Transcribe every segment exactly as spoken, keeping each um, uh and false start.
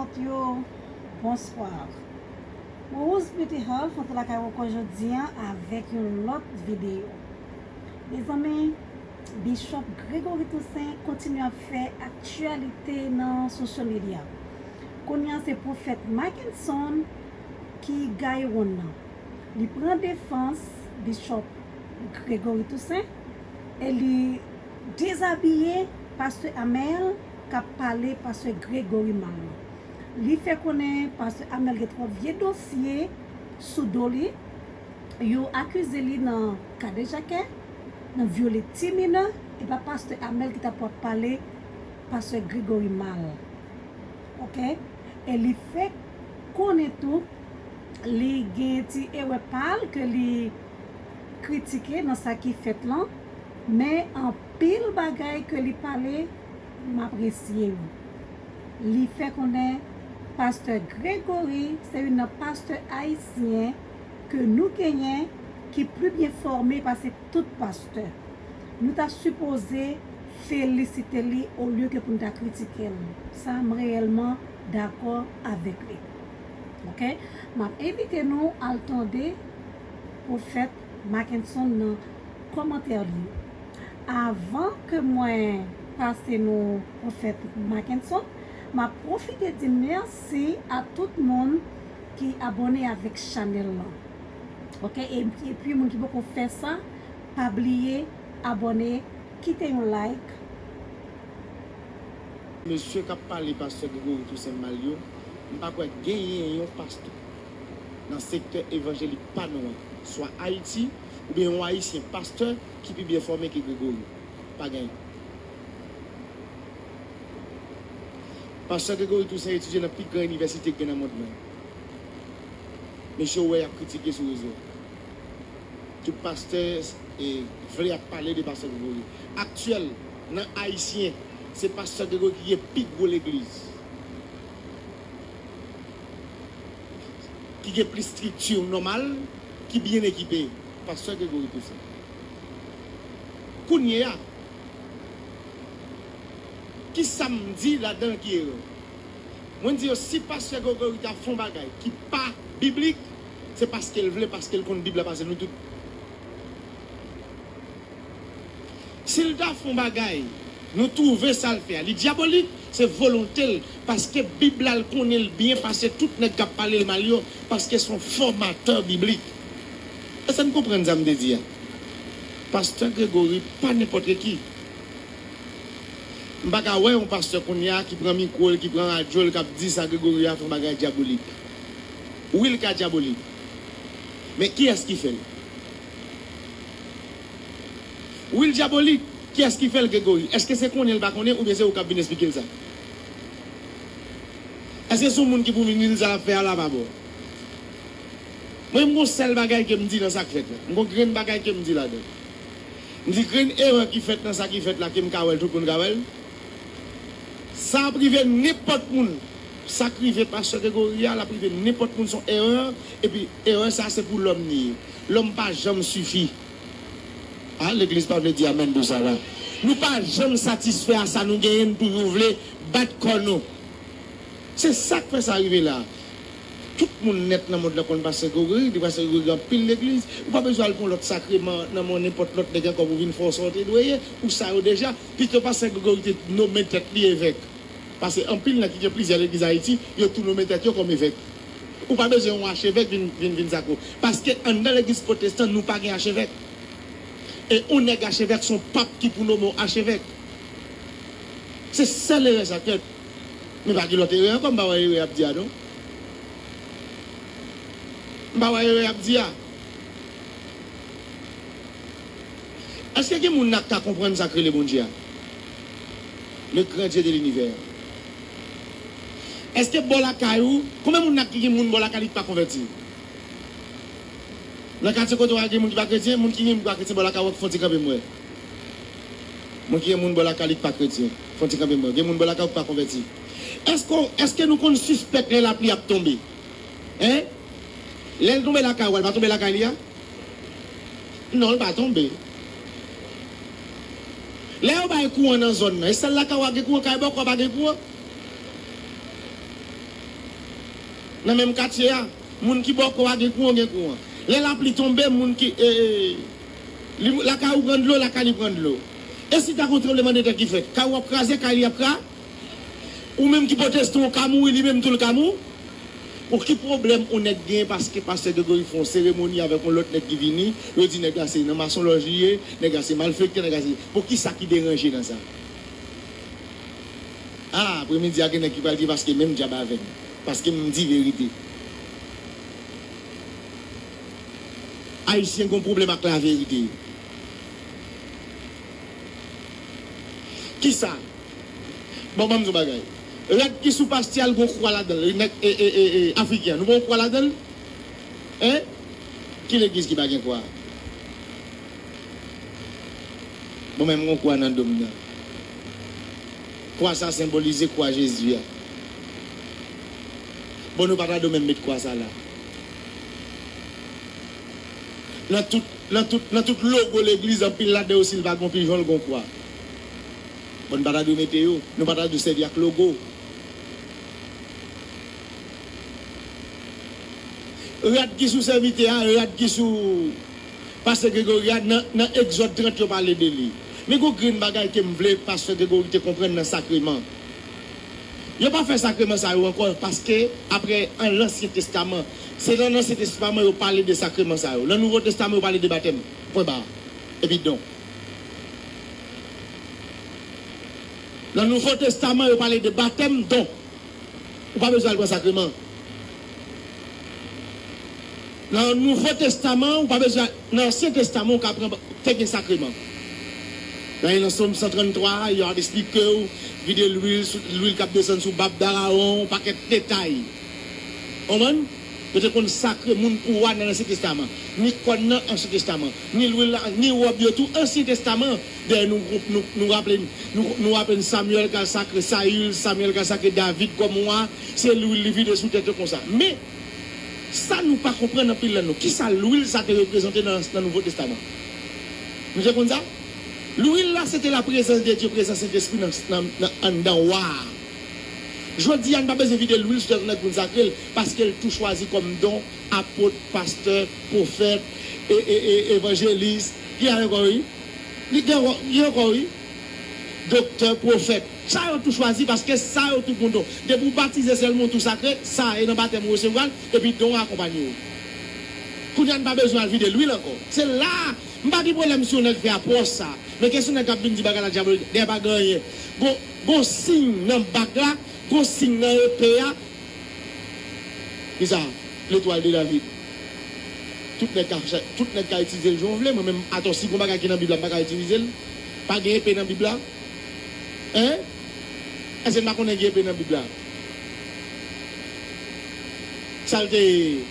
Yo, bonswa. Rose Beauty Health, antre lakay ou ankò jodi a avèk yon lòt videyo. Mezanmi, Bishop Gregory Toussaint kontinye ap fè aktyalite nan social media. Kounye a se pwofèt Mackenson ki gaye wonn nan. Li pran defans Bishop Gregory Toussaint e li dezabiye pastè Amel k ap pale pastè Gregory mal lan. Li fè konnen pastè Amel gen twòp vye dosye sou do li. Yo akize li nan kadejakè, nan vyole ti minè, e pa pastè Amel ki t ap pale pastè Gregory mal. Oke? E li fè konnen tou, li gen ti erè pa l ke li kritike nan sa ki fèt lan, men anpil bagay ke li pale, m apresye yo. Li fè konnen pastè Gregory se youn nan pastè ayisyen ke nou genyen ki pli byen fòme pase tout pastè. Nou ta sipoze felisite li olye ke pou n ta kritike l. Sa, m reyèlman dakò avèk li. Oke? M ap envite nou al tande pwofèt Mackenson nan kòmantè li yo. Avan ke mwen pase nou pwofèt Mackenson, m ap pwofite di mèsi a tout moun ki abòne avèk chanèl lan. Oke? E, epi moun ki poko fè sa, pa bliye abòne, kite yon like. Mesye k ap pale pastè Gregory Toussaint mal yo, m pa kwè genyen yon pastè nan sektè evanjelik pa nou an, swa Ayiti, oubyen yon ayisyen pastè ki pi byen fòme ke Gregory. Pa genyen. Pastè Gregory Toussaint etidye nan pi gran inivèsite ki gen nan mond lan. Mesye w wè y ap kritike sou rezo. Tout pastè, e, vle ap pale de pastè Gregory. Aktyèl, nan ayisyen, se pastè Gregory ki gen pi gwo legliz. Ki gen plis estrikti nòmal, ki byen ekipe. Pastè Gregory Toussaint. Kounye a, kisa m di ladan ki erè? Mwen di yo, si pastè Gregory ta fè yon bagay ki pa biblik, se paske l vle, paske l konn Bib la pase nou tout. Si l ta fè yon bagay, nou twouve sa l fè a, li dyabolik, se volonte l, paske Bib la, l konnen l byen pase tout nèg k ap pale l mal yo, paske se yon fòmatè biblik. Èske n konprann sa m te di a? Pastè Gregory pa nenpòt ki. M pa ka wè yon pastè kounye a ki pran mikwo l, ki pran radyo l, k ap di sa Gregory a fè yon bagay dyabolik. Wi, l ka dyabolik. Men kiyès ki fè l? Wi, l dyabolik. Kiyès ki fè l, Gregory? Èske se konnen l pa konnen, oubyen se ou k ap vin esplike l sa? Èske se yon moun ki pou vin di l sa l ap fè a la pa bon? Mwen, m gon sèl bagay ke m di nan sa k fèt la. M gon grenn bagay ke m di ladan. M di grenn erè ki fèt nan sa ki fèt la, ke m ka wè l, tout moun ka wè l. Sa ap rive nenpòt moun. Sa k rive pastè Gregory a, l ap rive nenpòt moun, se yon erè, epi erè sa se pou lòm li ye. Lòm pa janm sifi. A, legliz pa vle di amèn de sa la. Nou pa janm satisfè a sa nou genyen, n toujou vle bat kò nou. Se sa k fè sa rive la. Tout moun nèt nan mond lan konn pastè Gregory, li pastè Gregory gen anpil legliz. Ou pa bezwen al pran lòt sakreman nan men nenpòt lòt nèg ankò pou vin fè w sa w te dwe ye, ou sa yo deja. Pito pastè Gregory te nonmen tèt li evèk. Paske anpil nan ki gen plizyè legliz Ayiti, yo tou nonmen tèt yo kòm evèk. Ou pa bezwen yon achevèk vin, vin, vin sa ko. Paske anndan legliz pwotestan, nou pa gen achevèk. E yon nèg achevèk, se yon pap ki pou nonmen w achevèk. Se sèl erè sa k fèt. Men pa gen lòt erè ankò, m pa wè erè y ap di a non. M pa wè erè y ap di a. Èske gen moun nan k ka konprann sa k rele Bondye a? Le grand Dieu de l'univers. Èske bò lakay ou, konbyen moun nan ki gen moun bò lakay li ki pa konvèti? Nan katye kote w a gen moun ki pa kretyen, moun ki gen moun ki pa kretyen bò lakay ou, fè yon ti kanpe m wè. Moun ki gen moun bò lakay li ki pa kretyen, fè yon ti kanpe m wè. Gen moun bò lakay ou ki pa konvèti. Èske, èske nou konn sispèk lè lapli ap tonbe? Hein? Lè l tonbe lakay ou a, li pa tonbe lakay li a? Non, li pa tonbe. Lè yo bay kouran nan zòn nan, e sèl lakay ou a gen kouran, kay bòkò pa gen kouran? Nan menm katye a, moun ki bò kò a gen kouran, gen kouran. Lè lapli tonbe, moun ki, e, e, li, lakay ou pran dlo, lakay li pran dlo. E si ta gon tranblemanntè ki fèt, kay ou ap kraze, kay li ap kra-, ou menm ki pwotestan ou ka mouri, li menm tou l ka mou-, Pou ki pwoblèm yon nèg gen paske pastè Gregory fè yon seremoni avèk yon lòt nèg ki vini, yo di nèg la se nan masonlòj li ye, nèg la se malfektè, nèg la se, pou ki sa ki deranje nan sa? A, apremidi a gen nèg ki pral di paske menm dyab avè m, paske m di verite. Ayisyen gen yon pwoblèm ak laverite. Kisa? Bon, ban m di w bagay. Rad ki sou pastè a, l gon kwa ladan l. Nèg, e, e, e, e, Afriken an, nou pa yon kwa ladan l? Hein? Ki legliz ki pa gen kwa? Bon, men m gon kwa nan do m nan. Kwa sa senbolize kwa Jezi a. Bon, nou pa ta dwe menm met kwa sa la. Nan tout, nan tout, nan tout logo legliz, anpil ladan yo, si l pa gon pijon, l gon kwa. Bon, n pa ta dwe mete yo. Nou pa ta dwe sèvi ak logo. Rad ki sou sèvitè a, rad ki sou pastè Gregory a, nan, nan Egzòd trant, yo pale de li. Men gon grenn bagay ke m vle pastè Gregory te konprann nan sakreman. Yo pa fè sakreman sa yo ankò, paske apre, an Ansyen Testaman, se nan Ansyen Testaman yo pale de sakreman sa yo. Nan Nouvo Testaman, yo pale de batèm. Pwen ba. Epi don. Nan Nouvo Testaman, yo pale de batèm, don. Ou pa bezwen al pran sakreman. Nan Nouvo Testaman, ou pa bezwen, nan Ansyen Testaman, ou ka pran, te gen sakreman. Nan, nan Sòm san tranntwa a, yo ap esplike w, vide lwil, sou, lwil k ap desann sou bab Darawon, yon pakèt detay. Konprann? Yo te konn sakre moun pou wa nan Ansyen Testaman. Ni kòn nan Ansyen Testaman. Ni lwil la, ni wòb yo tou Ansyen Testaman. Dayè nou, nou, nou raple, nou, nou raple n Samyèl k al sakre Sayil, Samyèl k al sakre David kòm wa, se lwil li vide sou tèt yo konsa. Men, sa nou pa konprann anpil nan nou, kisa lwil sa te reprezante nan, nan Nouvo Testaman? Nou te konn sa? Lwil la, se te la prezans de Dye, prezans Sentespri nan, nan, nan anndan wa a. Jodi a, n pa bezwen vide lwil sou tèt yon nèg pou n sakre l, paske l tou chwazi kòm don, apot, pastè, pwofèt, e, e, e, evanjelis, ki la ankò, wi? Li gen ankò, gen ankò, wi. Doktè, pwofèt. Sa yo tou chwazi paske sa yo tou gon don. Depi w batize sèlman, w tou sakre, sa e nan batèm ou resevwa l, epi don an akonpanye w. Kounye a, n pa bezwen al vide lwil ankò. Se la, m pa gen pwoblèm si yon nèg fè apwòch sa. Men kesyon nèg k ap vin di bagay la dyabolik, dèyè pa gen anyen. Gon, gon siy nan bak la, gon siy nan epe a. Kisa? Letwal de David. Tout nèg ka, tout nèg ka itilize l jan w vle. Mwen menm, atò, si gon bagay ki nan Bib la, m pa ka itilize l. Pa gen epe nan Bib la. Hein? Èske n pa konnen gen epe nan Bib la? Sa l te ye?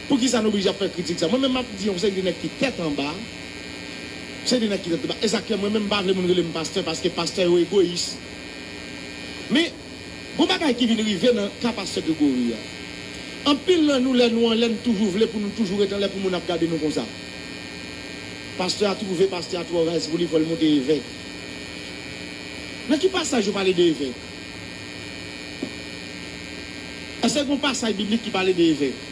Poukisa n oblije ap fè kritik sa? Mwen menm, m ap di yon seri de nèg ki tèt anba. Seri de nèg ki tèt anba. E sa k fè mwen menm, m pa vle moun rele m pastè, paske pastè yo egoyis. Men, gon bagay ki vin rive nan ka pastè Gregory a. Anpil nan nou, lè nou anlè, n toujou vle pou nou toujou ret anlè pou moun ap gade nou konsa. Pastè a twouve pastè a twò raz pou li, fò l monte evèk. Nan ki pasaj yo pale de evèk? Èske gon pasaj biblik ki pale de evèk?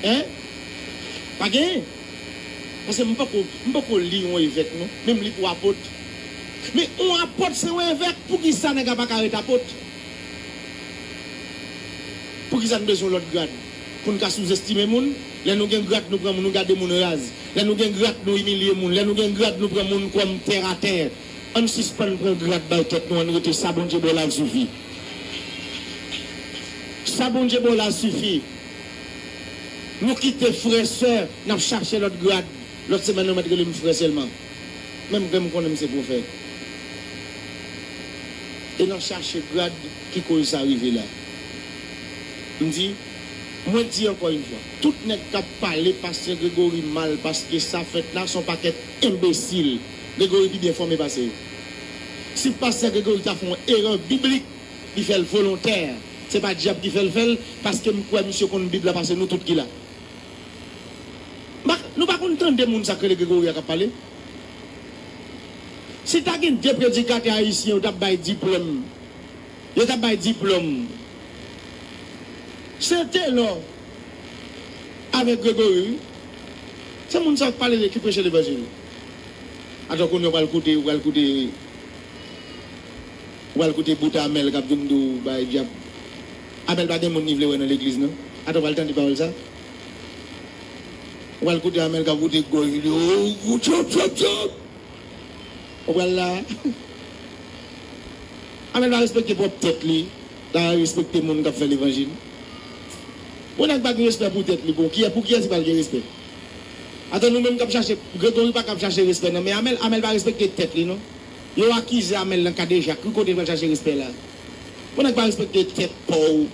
Hein? Pa genyen. Paske m poko, m poko li yon evèk, non. Men m li pou apot. Men yon apot se yon evèk, poukisa nèg la pa ka ret apot? Poukisa n bezwen lòt grad? Pou n ka souzestime moun? Lè nou gen grad, nou pran moun, nou gade moun raz. Lè nou gen grad, nou imilye moun. Lè nou gen grad, nou pran moun kòm tèratè. Ann sispann pran grad bay tèt nou, ann rete sa Bondye ba w la sifi. Sa Bondye ba w la sifi. Nou kite frè, sè, n ap chache lòt grad. Lòt semèn, yo mèt rele m frè sèlman. Menm ke m konnen m se pwofèt. E n ap chache grad ki koz sa rive la. M di, mwen di ankò yon fwa, tout nèg k ap pale pastè Gregory mal paske sa fèt la, se yon pakèt enbesil. Gregory pi byen fòme pase yo. Si pastè Gregory ta fè yon erè biblik, li fè l volontè. Se pa dyab ki fè l fè l, paske m kwè misye konn Bib la pase nou tout ki la. M pa, nou pa konn tande moun sa k rele Gregory a k ap pale? Si ta gen de predikatè ayisyen yo t ap bay diplòm Yo t ap bay diplòm. Se Telò avèk Gregory, wi. Se moun sa yo k pale de, ki preche levanjil. Atò kounye a w pral koute, w pral koute, w pral koute bout Amèl k ap vin di w bay dyab. Amèl pa gen moun li vle wè nan legliz, non. Atò w pral tande pawòl sa. W pral koute Amèl k ap wote gòj li, oh, tchòp, tchòp, tchòp. Ou pral la. Amèl pa respekte pwòp tèt li, la respekte moun k ap fè levanjil. Bon, nèg pa gen respè pou tèt li, bon, kiyè-, pou kiyès li pral gen respè? Atò nou menm k ap chache, Gregory pa k ap chache respè, non, men Amèl, Amèl pa respekte tèt li, non. Yo akize Amèl nan kadejak, ki kote l pral chache respè la? Bon, nèg pa respekte tèt pa w.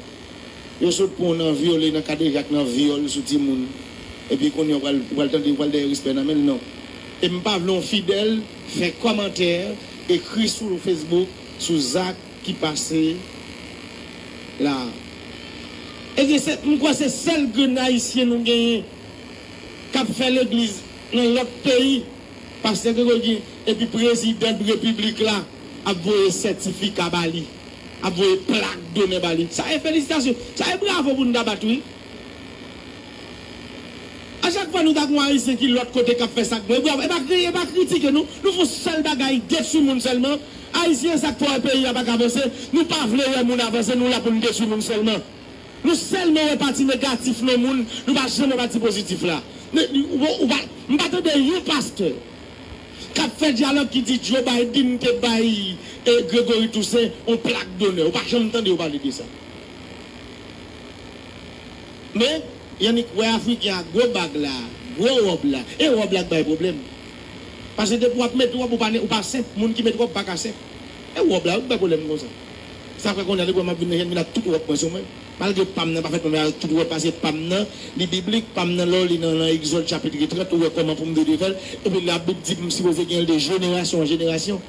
Yo sot pran w nan vyole, nan kadejak, nan vyòl sou timoun. Epi kounye a w pral, w pral tande, w pral dèyè respè nan men l, non. E m pa vle yon fidèl fè kòmantè, ekri sou Facebook, sou Zak ki pase la. Ebyen, se, m kwè se sèl grenn ayisyen nou genyen k ap fè legliz nan lòt peyi. Pastè Gregory, epi prezidan repiblik la ap voye sètifika ba li, ap voye plak donè ba li. Sa e felisitasyon, sa e bravo pou n ta bat, wi. A chak fwa nou ta gen yon Ayisyen ki lòt kote k ap fè sa k bon, e bravo, e pa kriye, e pa kritike nou, nou fè yon sèl bagay, detwi moun sèlman. Ayisyen, sa k fè wè peyi a pa ka avanse, nou pa vle wè moun avanse, nou la pou n detwi moun sèlman. Nou sèlman wè pati negatif nan moun, nou pa janm wè pati pozitif la. Men, ou, ou pa, m pa tande yon pastè k ap fè dyalòg ki di Joe Biden te bay, eh, Gregory Toussaint yon plak donè. Ou pa janm tande yo pale de sa. Men, y annik wè Afriken a gwo bag la, gwo wòb la. E wòb la k bay pwoblèm. Paske depi w ap met wòb, ou pa, ou pa senp. Moun ki met wòb pa ka senp. E wòb la wi k bay pwoblèm konsa. Sa fè kounye a depi w wè m ap vin nan jèn, vin ak tout wòb mwen sou mwen. Malgre pa m nan pa fèt mwen, men avèk tout wòb, paske pa m nan, li biblik, pa m nan lè w li nan, nan Egzòd chapit trant, ou wè kòman pou m dwe fè l. Epi Labib di m sipoze gen l de jenerasyon an jenerasyon.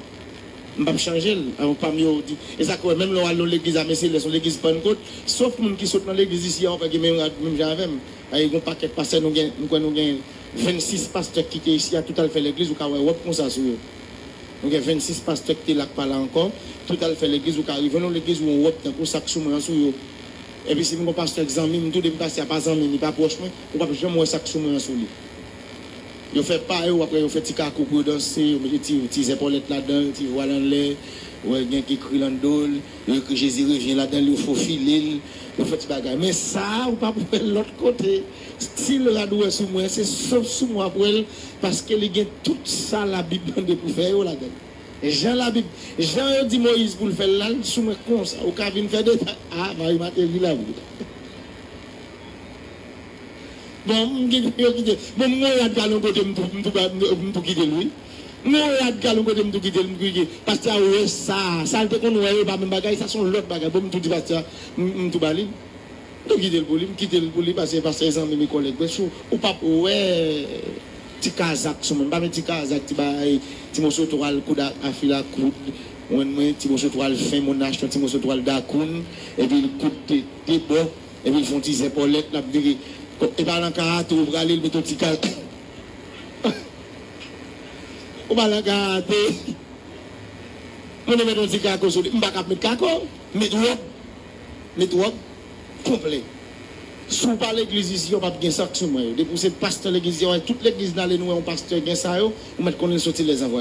M p ap chanje l. Avan pa m yo di. E sa k wè, menm lè w al nan legliz Ame Selès, yon legliz Pannkot, sof moun ki sot nan legliz isi a, w pa gen menm rad, menm jan avè m. Ay, gon pakèt pastè nou gen, m kwè nou gen vennsis pastè ki te isi a, tout al fè legliz, ou ka wè wòb konsa sou yo. Nou gen vennsis pastè ki te la k pa la ankò, tout al fè legliz, ou ka rive nan legliz, ou yon wòb tankou sa k sou mwen an sou yo. Epi si m gon pastè k zanmi m tou, depi pastè a pa zanmi m, li pa pwòch mwen, ou p ap janm wè sa k sou mwen an sou li. Yo fè pa yo, apre yo fè ti kako pou yo danse, yo mete ti, ti zèpòlèt ladan l, ti vwal anlè, wè gen ki ekri landol, yo ekri Jezi revyen ladan l, yo fofile l, yo fè ti bagay. Men sa, ou p ap wè l lòt kote. Stil rad ou wè sou mwen, se sof sou mwen w ap wè l, paske li gen tout sa Labib mande pou fè yo ladan l. Jan Labib, jan yo di Moyiz pou l fè l la, l sou mwen konsa. Ou ka vin fè detay. A, Mari Mateli la, wi. Bon, m gen yo kite. Bon, m gon rad galon kote m tou, m tou, m tou kite l, wi. M gon rad galon kote m tou kite l, m kite. Pastè a wè sa, sa l te konn wè yo pa menm bagay, sa se yon lòt bagay. Bon, m tou di pastè a, m, m tou ba li. M tou kite l pou li, m kite l pou li, paske pastè e zanmi m, e kòlèg mwen. Si w, ou p ap wè ti kazak sou mwen, m pa met ti kazak, ti bagay, ti moso twal koud a, a fil a koud, mwen, mwen, ti moso twal fen, monach, ti moso twal dakoun, epi l koud de, de bò. Epi l fè yon ti zèpòlèt, l ap vire. E pa nan karate ou prale, l mete yon ti ka-, ou pa nan karate. Moun nan mete yon ti kako sou li. M pa ka ap met kako. Met wòb. Met wòb konplè. Si w pa legliz isi, w p ap gen sa k sou mwen yo. Depi w se pastè legliz isi, w wè tout legliz n ale, nou wè yon pastè gen sa yo, ou mèt konnen l soti lèzanvan.